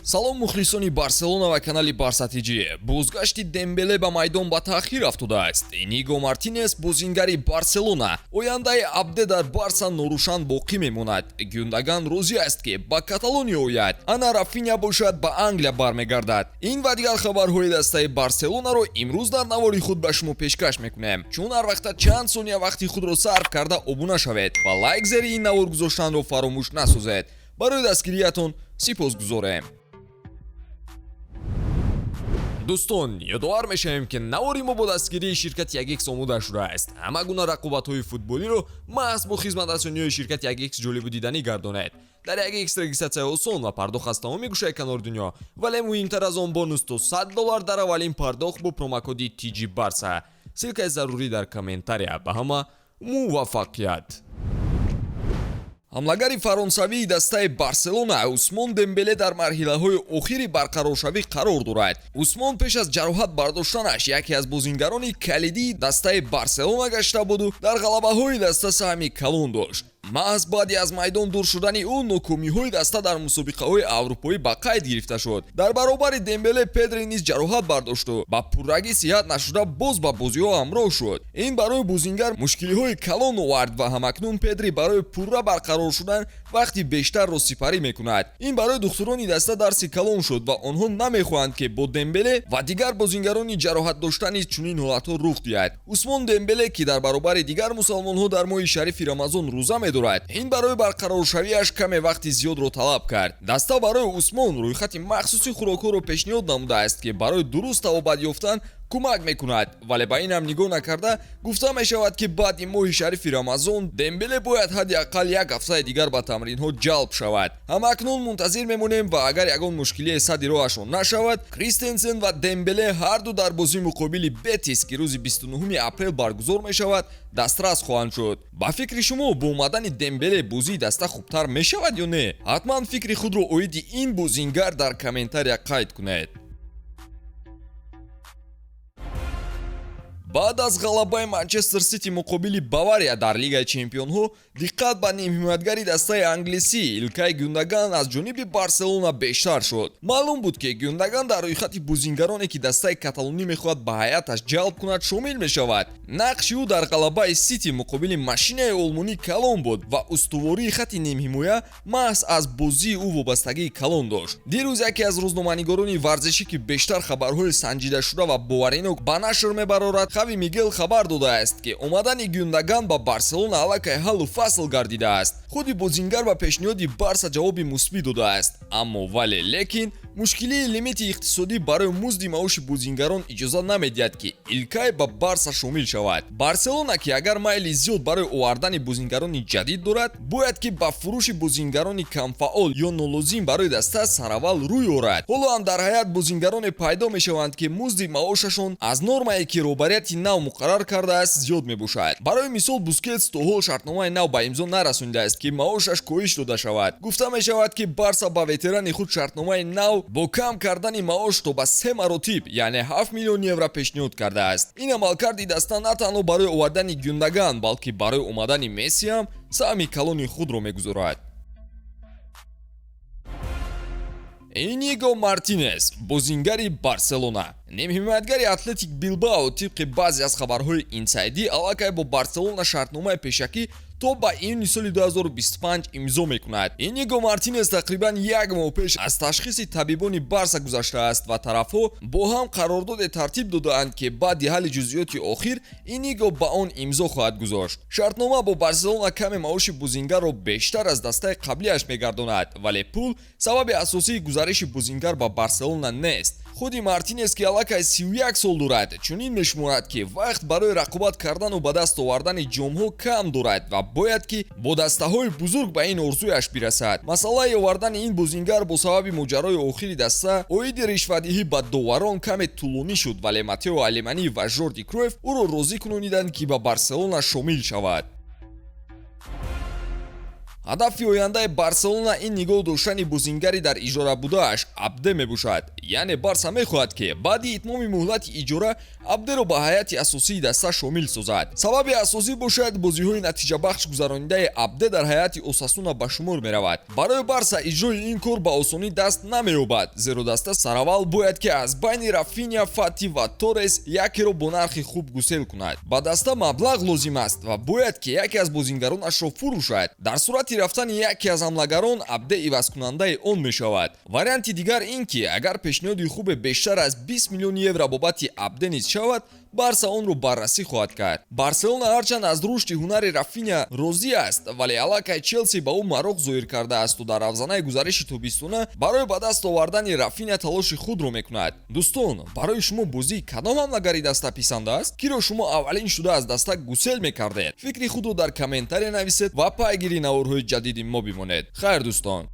Салом, мухлисони Барселона ва канали Барса ТЖ. Бозгашти Дембеле ба майдон ба таъхир афтодааст. Иниго Мартинес, бозингари Барселона. Ояндаи Абде дар Барса норӯшан боқӣ мемонад. Гюндаган розӣ аст, ки ба Каталониё ояд. Ана Рафиня бошад, ба Англия бармегардад. Ин ва дигар хабарҳои дастаи Барселонаро имрӯз дар навори худ ба шумо пешкаш мекунем. Чун ҳар вақта, чанд сония вақти худро сарф карда, обуна шавед ва лайк зери ин навор гузоштанро фаромӯш насозед. Барои дастгириятон сипосгузорем. Дӯстон, ёдовар мешавем, ки навори мо бо дастгирии ширкати 1X омода шудааст. Ҳама гуна рақобатҳои футболиро маҳз бо хизматрасониҳои ширкати 1X ҷолибу диданӣ гардонед. Дар 1X регистратсия осон ва пардохт аз тамоми гӯшаи канори дунё, вале муҳимтар аз он, бонус то 100 доллар дар аввалин пардохт бо промокоди TG Барса. Ссылкаи зарурӣ дар комментария. Ба ҳама муваффақият! Ҳамлагари фаронсавии дастаи Барселона Усмон Дембеле дар марҳилаҳои охири барқароршавӣ қарор дорад. Усмон пеш аз ҷароҳат бардоштанаш яке аз бозингарони калидии дастаи Барселона гашта буду дар ғалабаҳои даста саҳми калон дошт. Маҳз баъди аз майдон дур шудани ӯ нокомиҳои даста дар мусобиқаҳои аврупоӣ ба қайд гирифта шуд. Дар баробари Дембеле Педри низ ҷароҳат бардошту ба пуррагӣ сиҳат нашуда боз ба бозиҳо ҳамроҳ шуд. Ин барои бозингар мушкилиҳои калон овард ва ҳамакнун Педри барои пурра барқарор шудан вақти бештарро сипарӣ мекунад. Ин барои духтурони даста дарси калон шуд ва онҳо намехоҳанд, ки бо Дембеле ва дигар бозингарони ҷароҳат дошта низ чунин ҳолатҳо рух диҳад. Усмон Дембеле, ки дар баробари дигар мусалмонҳо дар моҳи шарифи Рамазон рӯза медорад, ин барои барқароршавиаш каме вақти зиёдро талаб кард. Даста барои Усмон рӯйхати махсуси хӯрокҳоро пешниҳод намудааст, ки барои дуруст табобат ёфтан кӯмак мекунад. Вале ба ин ҳам нигоҳ накарда, гуфта мешавад, ки баъди моҳи шарифи Рамазон Дембеле бояд ҳадди ақал як ҳафтаи дигар ба тамринҳо ҷалб шавад. Ҳамакнун мунтазир мемонем ва агар ягон мушкилие садди роҳашон нашавад, Кристенсен ва Дембеле ҳарду дар бозии муқобили Бетис, ки рӯзи 29 апрел баргузор мешавад, дастрас хоҳанд шуд. Ба фикри шумо, бо омадани Дембеле бозии даста хубтар мешавад ё не? Ҳатман фикри худро оиди ин бозингар дар комментария қайд кунед. Баъд аз ғалабаи Манчестер Сити муқобили Бавария дар Лигаи чемпионҳо, диққат ба нимҳимоятгари дастаи англисӣ Илкай Гюндаган аз ҷониби Барселона бештар шуд. Маълум буд, ки Гюндаган дар рӯйхати бозингароне, ки дастаи каталонӣ мехоҳад ба ҳайаташ ҷалб кунад, шомил мешавад. Нақши ӯ дар ғалабаи Сити муқобили машинаи олмонӣ калон буд ва устувории хати нимҳимоя маҳз аз бозии ӯ вобастагии калон дошт. Дирӯз яке аз рӯзноманигорони варзишӣ, ки бештар хабарҳои санҷидашуда ва боваринок ба нашр мебарорад, Хави Мигел, хабар додааст, ки омадани Гюндаган ба Барселона аллакай ҳаллу фасл гардидааст. Худи бозингар ба пешниҳоди Барса ҷавоби мусбӣ додааст, аммо вале лекин мушкилии лимити иқтисодӣ барои музди маоши бозингарон иҷоза намедиҳад, ки Илкай ба Барса шомил шавад. Барселона, ки агар майли зиёд барои овардани бозингарони ҷадид дорад, бояд ки ба фурӯши бозингарони камфаъол ё нолозим барои даста сараввал рӯй орад. Ҳоло ҳам дар ҳайат бозингароне пайдо мешаванд, ки музди маошашон аз нормае, ки роҳбарияти нав муқаррар кардааст, зиёд мебошад. Барои мисол, Бускетс то ҳол шартномаи нав ба имзо нарасонидааст, ки маошаш коҳиш дода шавад. Гуфта мешавад, ки Барса ба ветерани худ шартномаи нав бо кам кардани маош то ба се маротиб, яъне 7 миллион евро пешниҳод кардааст. Ин амалкарди даста на танҳо барои овардани Гюндаган, балки барои омадани Месси ҳам саҳми калони худро мегузорад. Иниго Мартинес, бозингари Барселона. Нимҳимоятгари Атлетик Билбао тибқи баъзе аз хабарҳои инсайдӣ аллакай бо Барселона шартномаи пешакӣ то ба июни соли 2025 имзо мекунад. Иниго Мартинес тақрибан як моҳ пеш аз ташхиси табибони Барса гузаштааст ва тарафҳо бо ҳам қарордоде тартиб додаанд, ки баъди ҳалли ҷузъиёти охир Иниго ба он имзо хоҳад гузошт. Шартнома бо Барселона каме маоши бозингарро бештар аз дастаи қаблиаш мегардонад, вале пул сабаби асосии гузариши бозингар ба Барселона нест. Худи Мартинес, ки аллакай 31 сол дорад, чунин мешуморад, ки вақт барои рақобат кардану ба даст овардани ҷомҳо кам дорад ва бояд ки бо дастаҳои бузург ба ин орзуяш бирасад. Масъалаи овардани ин бозингар бо сабаби моҷарои охири даста оиди ришвадиҳӣ ба доварон каме тӯлонӣ шуд, вале Матео Алеманӣ ва Жорди Круйф ӯро розӣ кунониданд, ки ба Барселона шомил шавад. Ҳадафи ояндаи Барселона ин нигоҳ доштани бозингари дар иҷора будааш Абде мебошад. Яъне Барса мехоҳад, ки баъди итмоми муҳлати иҷора Абдеро ба ҳайати асосии даста шомил созад. Сабаби асосӣ бошад, бозиҳои натиҷабахш гузаронидаи Абде дар ҳайати Осасуна ба шумор меравад. Барои Барса иҷрои ин кор ба осонӣ даст намеёбад, зеро даста сараввал бояд, ки аз байни Рафиня, Фати ва Торес якеро бо нархи хуб гусел кунад. Ба даста маблағ лозим аст ва бояд, ки яке аз бозингаронашро фурӯшад. Дар сурати рафтани яке аз ҳамлагарон, Абде ивазкунандаи он мешавад. Варианти дигар ин ки агар пешниҳоди хубе бештар аз 20 миллион евро бобати Абде низ шавад, Барса онро баррасӣ хоҳад кард. Барселона ҳарчанд аз рушди ҳунари Рафиня розӣ аст, вале аллакай Челси ба ӯ мароқ зоҳир кардаасту дар равзанаи гузариши тобистона барои ба даст овардани Рафиня талоши худро мекунад. Дӯстон, барои шумо бозии кадом ҳамлагари даста писанд аст? Киро шумо аввалин шуда аз даста гусел мекардед? Фикри худро дар комментария нависед ва пайгири наворҳои ҷадиди мо бимонед. Хайр, дӯстон.